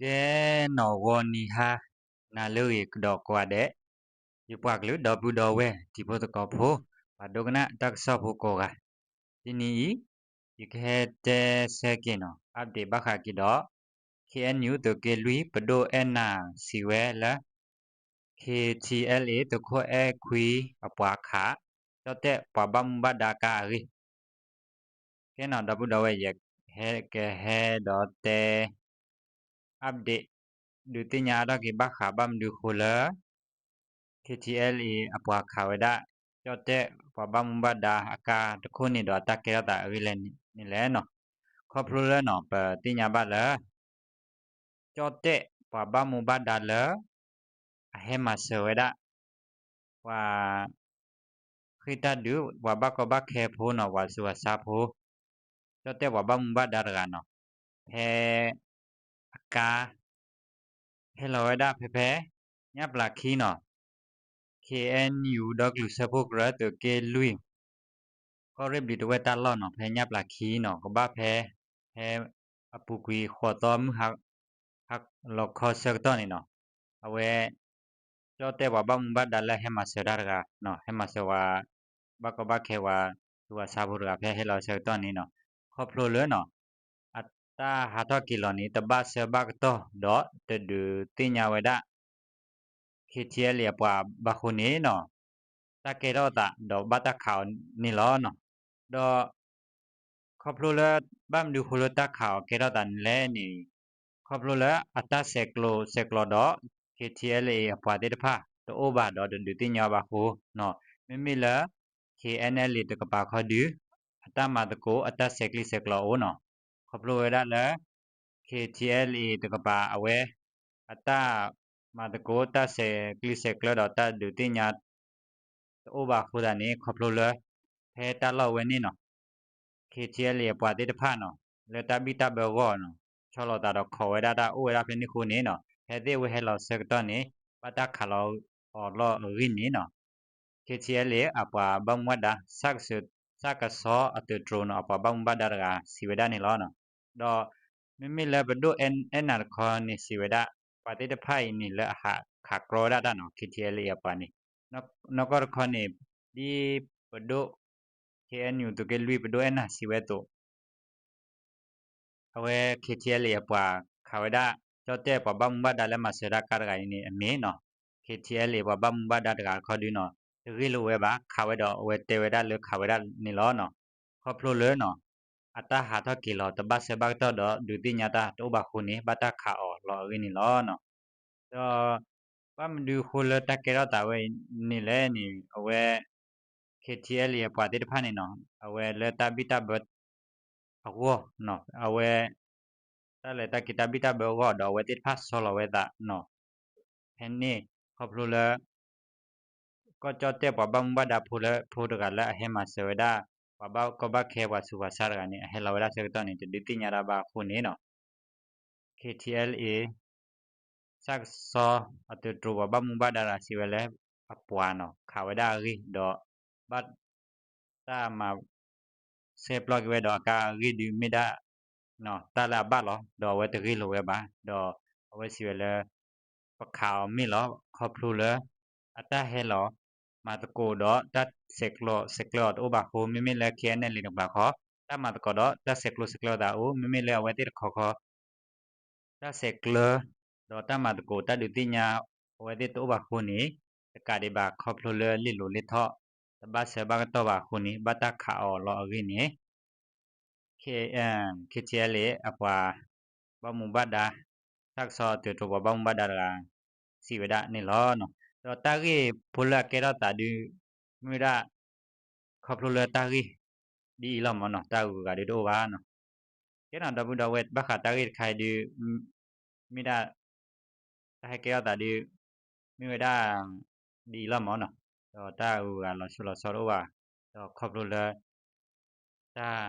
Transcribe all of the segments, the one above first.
ကဲနီၣ်ဂီၤနံၤဟါနၤလၢအဂ့ၤကဒီးကိးဂၤဒဲး, ယပှၤကလုာ်ဒီပုၢ်ဒီဝဲၢ်တံၤဖိသကိးဖိ, ပှၤဒိကနၣ်တၢ်ကစီၣ်ဖိကိးဂၤ, တနံၤအံၤ ယကဟဲတဲဆၢက့ၤနီၤ update ဘၣ်ဃးက့ၤဒီး ခ့ၣ်အဲၣ်ယူၣ် သုးက့လွံၢ် ပဒိၣ်အဲၣ်နၤစံးဝဲလၢ ခ့ၣ်ထံၣ်အဲလ်အ့ၣ် သုးခိၣ်အဲၣ်ခွံအပှၤခး ကၠီၣ်တဲၣ်ပှၤဘၣ်မူဘၣ်ဒါကါအဂ့ၢ် ကဲနီၤ ဒီပုၢ်ဒီဝဲၢ် ယဟဲကဟဲဒီးတဲ update ဒုးသ့ၣ်ညါအါထီၣ်က့ၤဘၣ်ဃးဘၣ်မနုၤဃိလၢ ခ့ၣ်ထံၣ်အဲလ်အ့ၣ် အပှၤခးဝဲဒၣ် ကၠီၣ်တဲၣ်ပှၤဘၣ်မူဘၣ်ဒါအကါတခိၣ်န့ၣ်ဒီး အတၢ်ကဲထီၣ်သးအဂ့ၢ်လဲၣ်န့ၣ်လဲၣ်နီၤ. ခီဖျိလၢနီၤ ပသ့ၣ်ညါဘၣ်လၢ ကၠီၣ်တဲၣ်ပှၤဘၣ်မူဘၣ်ဒါလၢ အဟဲမၤစၢၤဝဲဒၣ် ပှၤ ဃ့ၢ်တၢ်ဒုး ပှၤဘၣ်ကီဘၣ်ခဲဖိနီၤ ပှၤဆူးပှၤဆါဖိ, ကၠီၣ်တဲၣ်ပှၤဘၣ်မူဘၣ်ဒါတဂၤနီၤ, ဖဲ အကါ ဟဲလီၤဝဲဒၣ်ဖဲဖဲ ညၣ်ပျၢ်ခံနီၤ, ခ့ၣ်အဲၣ်ယူၣ် ဒီကလုာ်စၢဖှိၣ်ကရၢ သုးက့လွံၢ် ကီၢ်ရ့ၣ်ဘျံးတဝဲၢ်တၢ်လီၢ်နီၤ, ဖဲညၣ်ပျၢ်ခံနီၤ, ကဘၣ်ဖဲ ဖဲအပူၤကွံာ်ဃိးသီမုၢ်ဟါ ဟါလီၤခီဆၢကတီၢ်န့ၣ်နီၤ, အဝဲ ကၠီၣ်တဲၣ်ပှၤဘၣ်မူဘၣ်ဒါလၢဟဲမၤစၢၤတၢ်တဂၤနီၤ, ဟဲမၤစၢၤပှၤ ဘၣ်ကီဘၣ်ခဲပှၤ ဆူးပှၤဆါဖိတဂၤ ဖဲဟဲလီၤဆၢကတီၢ်န့ၣ်နီၤ, ခီဖျိလၢနီၤ အတၢ်ဟးထီၣ်က့ၤလီၤန့ၣ် တဘၣ်ဆၢဘၣ်ကတီၢ်ဒီးတဒုးသ့ၣ်ညါဝဲဒၣ် ခ့ၣ်ထံၣ်အဲလ်အ့ၣ် အပှၤဘၣ်ဃိန့ၣ်နီၤ, တၢ်ကဲထီၣ်သးဒီးဘၣ်တၢ်ခးအီၤန့ၣ်လီၤနီၤ. ဒီး ခီဖျိလၢ ဘၣ်မနုၤဃိလၢတၢ်ခးအီၤကဲထီၣ်သးန့ၣ်လဲၣ်န့ၣ်, ခီဖျိလၢအတၢ်ဆဲးကျိးဆဲးကျၢဒီး ခ့ၣ်ထံၣ်အဲလ်အ့ၣ် အပှၤသ့ၣ်တဖၣ် တအိၣ်ဘၣ်ဒီးတဒုးသ့ၣ်ညါဘၣ်အဃိနီၤ, မ့မ့ၢ်လၢ ခ့ၣ်အဲၣ်အဲလ်အ့ၣ် တကပၤခီဒု အတၢ်မၤသကိးအတၢ်ဆဲးကျိးဆဲးကျၢအအိၣ်နီၤ, ခီဖျိဝဲဒၣ်လၢ ခ့ၣ်ထံၣ်အဲလ်အ့ၣ် တကပၤအဝဲ အတၢ်မၤသကိးတၢ်ဆဲးကျိးဆဲးကျၢဒီးတၢ်ဒုးသ့ၣ်ညါ တအိၣ်ဘၣ်အဃိသတးန့ၣ် ခီဖျိလၢ ဖဲတၢ်လီၢ်ဝဲန့ၣ်နီၤ, ခ့ၣ်ထံၣ်အဲလ်အ့ၣ် အပှၤသ့ၣ်တဖၣ်နီၤ လၢတၢ်ဘံၣ်တၢ်ဘၢအဂီၢ်နီၤ ဆီလီၤသးဒီးခိးဝဲဒၣ်တၢ်အိၣ်ဝဲဒၣ်ဖဲန့ၣ်အဃိန့ၣ်နီၤ, ဖဲသ့ၣ်အဝဲဟဲလီၤဆၢကတီၢ်န့ၣ် ဘၣ်တၢ်ခးလီၤအီၤလီၤအဂ့ၢ်န့ၣ်နီၤ, ခ့ၣ်ထံၣ်အဲလ်အ့ၣ် အပှၤဘၣ်မူဘၣ်ဒါ ဆၣ်ကဆီအသုးတြိၤနီၤ အပှၤဘၣ်မူဘၣ်ဒါတဂၤ စံးဝဲဒၣ်န့ၣ်လီၤ. ဒီး မ့မ့ၢ်လၢပဒိၣ်အဲၣ်နၤတခီန့ၣ် စံးဝဲဒၣ် ပှၤသ့ၣ်တဖၣ်အံၤန့ၣ် လၢအဟးခးကြီဝဲဒၣ်တၢ်နီၤ ခ့ၣ်ထံၣ်အဲလ်အ့ၣ် အပှၤန့ၣ်, နီၢ်ကီၢ်တခီန့ၣ် ဒ်ပဒိၣ် ခ့ၣ်အဲၣ်ယူၣ် သုးက့လွံၢ် ပဒိၣ်အဲၣ်နၤစံးဝဲအသိး အဝဲ ခ့ၣ်ထံၣ်အဲလ်အ့ၣ် အပှၤခးဝဲဒၣ် ကၠီၣ်တဲၣ်ပှၤဘၣ်မူဘၣ်ဒါလၢမၤစၢၤတၢ်ကါတဂၤအံၤန့ၣ် အမ့ၢ်နီၤ, ခ့ၣ်ထံၣ်အဲလ်အ့ၣ် ပှၤဘၣ်မူဘၣ်ဒါတဂၤတခီဒုနီၤ တဂ့ၢ်လိာ်ဝဲဘၣ် ခးဝဲဒီးအဝဲတဲဝဲဒၣ်လၢခးဝဲဒၣ်န့ၣ်လီၤ. ခီဖျိလၢနီၤ အတၢ်ဟးထီၣ်က့ၤလီၤ တဘၣ်ဆၢဘၣ်ကတီၢ်ဒီးဒုးသ့ၣ်ညါတၢ်တအိၣ်ဘၣ်အဃိန့ၣ် ဘၣ်တၢ်ခးအီၤလီၤအဂ့ၢ်န့ၣ်လီၤ. ဒီး ဘၣ်မနုၤအဃိလၢတၢ်ကဲထီၣ်သးဝဲအံၤန့ၣ်လဲၣ်န့ၣ် အဝဲ ခ့ၣ်ထံၣ်အဲလ်အ့ၣ် အပှၤသ့ၣ်တဖၣ်န့ၣ်နီၤ အဝဲလၢတၢ်ဘံၣ်တၢ်ဘၢအဂီၢ်နီၤ အဝဲ တၢ်လဲၤတၢ်က့ၤတၢ်ဘံၣ်တၢ်ဘၢအဂီၢ်ဒီးအဝဲသ့ၣ်တဖၣ်ဆီလီၤဝဲသးနီၤ ဖဲန့ၣ် ခီဖျိလၢ ကီၢ်ကၠီၣ်တဲၣ်ပှၤဘၣ်မူဘၣ်ဒါဖိလၢ ဖိတဂၤလၢအဟဲမၤစၢၤဝဲဒၣ် ပှၤဘၣ်ကီဘၣ်ခဲပှၤဆူးပှၤဆါတဂၤန့ၣ် အဟဲလီၤဝဲဒၣ်ဆၢကတီၢ်န့ၣ် တဒုးသ့ၣ်ညါတၢ်ဘၣ်အဃိန့ၣ်နီၤ ခ့ၣ်ထံၣ်အဲလ်အ့ၣ် ဆၣ်ကဆီအသုးတြိၤပှၤဘၣ်မူဘၣ်ဒါတဂၤစံးဝဲလၢ အပှၤနီၤ ခးဝဲဒၣ်အဂ့ၢ်ဒီး ဘၣ် တၢ်မၤ ဆဲးပျီက့ၤဝဲဒီးအကါအဂ့ၢ်ဒုးမ့ၢ်ဒၣ် တၢ်လၢအဘၣ်လီၤ ဒီးအဝဲတဂ့ၢ်လိာ်ဝဲဘၣ် ဒီးအဝဲစံးဝဲလၢ ပခးအီၤမ့ၢ်လီၤ ခီဖျိလၢ အတၢ်ဟဲလီၤ မၤသကိးဒီးတၢ်ဆဲးကျိးဆဲးကျၢအီၤတအိၣ်ဘၣ်အဃိ မ့မ့ၢ်လၢ ခ့ၣ်အဲၣ်အဲလ်အ့ၣ် တကပၤဃီ တၢ်မၤသကိးဒီးတၢ်ဆဲးကျိးဆဲးကျၢအသးအိၣ် မ့မ့ၢ်လၢအဝဲသ့ၣ်တခီဃီ တၢ်ဆဲးကျၢ ဒီးတၢ်မၤသကိးတၢ်ဒုးသ့ၣ်ညါ အဝဲသ့ၣ်တအိၣ်ဘၣ်အဃိန့ၣ် တကးဒံးဘၣ်ခီဖျိလၢလ့ၣ်လိၤလ့ၣ်ထီၣ် တဘၣ်ဆၢဘၣ်ကတီၢ်ဘၣ်အဃိန့ၣ် ဘၣ်တၢ်ခးအီၤလီၤအဂ့ၢ်န့ၣ် ခ့ၣ်ထံၣ်အဲလ်အ့ၣ် အပှၤ ဘၣ်မူဘၣ်ဒါ ဆၣ်ကဆီသုးတြိၤပှၤဘၣ်မူဘၣ်ဒါတဂၤ စံးဝဲဒၣ်န့ၣ်လီၤ. ဒီးတၢ်ဂ့ၢ်ဖိလၢအကဲထီၣ်သးဒုး မ့ၢ်ဝဲဒၣ် ခီဖျိလၢတၢ်ဂ့ၢ် ဒ်အံၤလီၤမ့ၢ်နီၤ တၢ်ဂုၤဂၤဒုးတအိၣ်ဘၣ်နီၤ. ကဲနီၤ ဒီပုၢ်ဒီဝဲၢ် ဘၣ်ဃးတၢ်ဂ့ၢ်တခါအံၤဒုး မ့ၢ်ဒၣ် တၢ်ဟဲကဲထီၣ်သးဒုး မ့ၢ်ဝဲဒၣ် ဒ်အံၤလီၤမ့ၢ်နီၤ. ဒီးတၢ်ဂုၤဂၤလီၤဆိလီၤဆီတအိၣ်ဘၣ်. ဒီးခီဖျိလၢ တၢ်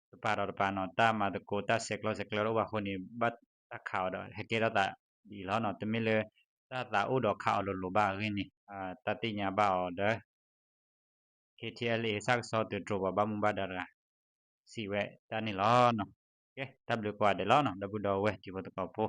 တပၤဒီးတပၤနီၤ တၢ်မၤသကိးတၢ်ဆဲးကျိးဆဲးကျၢတအိၣ်ဘၣ်အဃိန့ၣ် ဘၣ်တၢ်ခးအီၤဒီးဟဲကဲထီၣ်သးဒ်အံၤလီၤနီၤ. တမ့ၢ်လၢ တၢ်သးအိၣ်ဒီးခးအီၤလိၤလိၤဘၣ်အဂ့ၢ်န့ၣ် တၢ်သ့ၣ်ညါဘၣ်အီၤဒီး ခ့ၣ်ထံၣ်အဲလ်အ့ၣ် ဆၣ်ကဆီသုးတြိၤပှၤဘၣ်မူဘၣ်ဒါတဂၤ စံးဝဲဒၣ်န့ၣ်လီၤ. ကဲ တၢ်ဘျုးကိးဂၤဒဲးလီၤ ဒီပုၢ်ဒီဝဲၢ်တံၤဖိသကိးဖိ